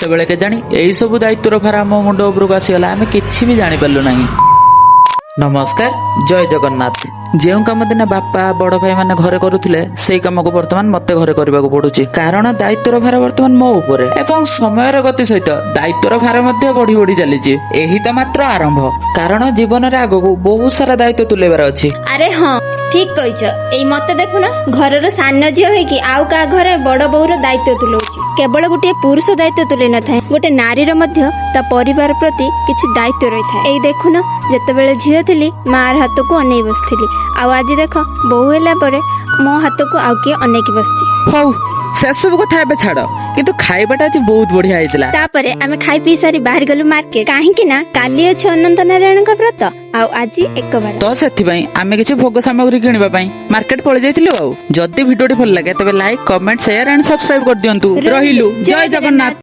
କେତେବେଳେ କେଜାଣି ଏଇ ସବୁ ଦାୟିତ୍ୱର ଭାର ଆମ ମୁଣ୍ଡ ଉପରକୁ ଆସିଗଲା, ଆମେ କିଛି ବି ଜାଣିପାରିଲୁ ନାହିଁ। ନମସ୍କାର, ଜୟ ଜଗନ୍ନାଥ। ଯେଉଁ କାମ ଦିନେ ବାପା, ବଡ ଭାଇ ମାନେ ଘରେ କରୁଥିଲେ, ସେଇ କାମକୁ ବର୍ତ୍ତମାନ ମତେ ଘରେ କରିବାକୁ ପଡୁଛି। କାରଣ ଦାୟିତ୍ୱର ଭାର ବର୍ତ୍ତମାନ ମୋ ଉପରେ ଏବଂ ସମୟର ଗତି ସହିତ ଦାୟିତ୍ୱର ଭାର ମଧ୍ୟ ବଢି ବଢି ଚାଲିଛି। ଏହି ତ ମାତ୍ର ଆରମ୍ଭ, କାରଣ ଜୀବନରେ ଆଗକୁ ବହୁତ ସାରା ଦାୟିତ୍ୱ ତୁଲେଇବାର ଅଛି। ଆରେ ହଁ, ଠିକ କହିଛ। ଏଇ ମତେ ଦେଖୁନ, ଘରର ସାନ ଝିଅ ହେଇକି ଆଉ କାହା ଘରେ ବଡ ବୋଉର ଦାୟିତ୍ୱ ତୁଲଉଛି। କେବଳ ଗୋଟିଏ ପୁରୁଷ ଦାୟିତ୍ୱ ତୁଲେଇ ନଥାଏ, ଗୋଟେ ନାରୀର ମଧ୍ୟ ତା ପରିବାର ପ୍ରତି କିଛି ଦାୟିତ୍ୱ ରହିଥାଏ। ଏଇ ଦେଖୁନ, ଯେତେବେଳେ ଝିଅ ଥିଲି ମାର ହାତକୁ ଅନେଇ ବସିଥିଲି, ଆଉ ଆଜି ଦେଖ, ବୋହୂ ହେଲା ପରେ ମୋ ହାତକୁ ଆଉ କିଏ ଅନେଇକି ବସିଛି। ହଉ, ସେସବୁ କଥା ଏବେ ଛାଡ, କିନ୍ତୁ ଖାଇବାଟା ଆଜି ବହୁତ ବଢିଆ ହେଇଥିଲା। ତାପରେ ଆମେ ଖାଇ ପିଇ ସାରି ବାହାରି ଗଲୁ ମାର୍କେଟ, କାହିଁକି ନା କାଲି ଅଛି ଅନନ୍ତ ନାରାୟଣଙ୍କ ବ୍ରତ ଆଉ ଆଜି ଏକବାର। ତ ସେଥିପାଇଁ ଆମେ କିଛି ଭୋଗ ସାମଗ୍ରୀ କିଣିବା ପାଇଁ ମାର୍କେଟ ପଳେଇ ଯାଇଥିଲୁ। ଆଉ ଯଦି ଭିଡିଓଟି ଭଲ ଲାଗେ, ତେବେ like, comment, share and subscribe କରିଦିଅନ୍ତୁ। ରହିଲୁ, ଜୟ ଜଗନ୍ନାଥ।